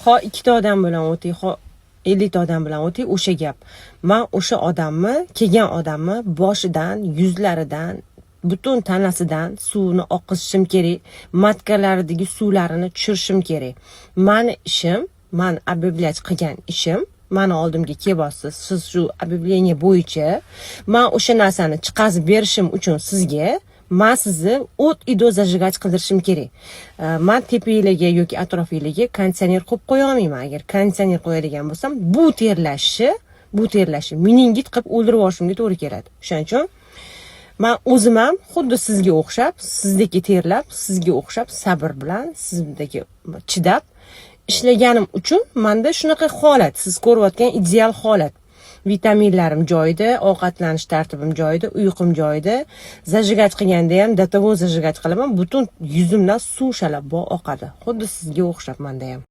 Ho ikkita odam bilan o'ting, ho 50 ta odam bilan o'ting, o'sha gap. Man o'sha odamni, kelgan odamni boshidan, yuzlaridan, butun tanasidan suvni oqizishim kerak, матка laridagi suvlarini tushirishim kerak. Mani ishim, man объявлять qilgan ishim, mani oldimga kelyapsiz siz shu объявление bo'yicha. Man o'sha narsani chiqazib berishim uchun sizga, man sizni от и до зажигать qildirishim kerak. Man tepanglarga yoki atrofinglarga konditsioner qo'yib qo'ya olmayman. Agar konditsioner qo'yadigan bo'lsam, bu terlashi meningit qilib o'ldirib yuborishimga to'g'ri keladi. O'shaning uchun man o'zim ham xuddi sizga o'xshab, sizdeki terlab, sizga o'xshab sabr bilan, sizdagi chidab ishlaganim uchun manda shunaqa holat, siz ko'rayotgan ideal holat. Vitaminlarim joyida, ovqatlanish tartibim joyida, uyqum joyida. Зажигать qilganda ham до того зажигать qilaman, butun yuzimdan suv shalabbo oqadi. Xuddi sizga o'xshab manda ham.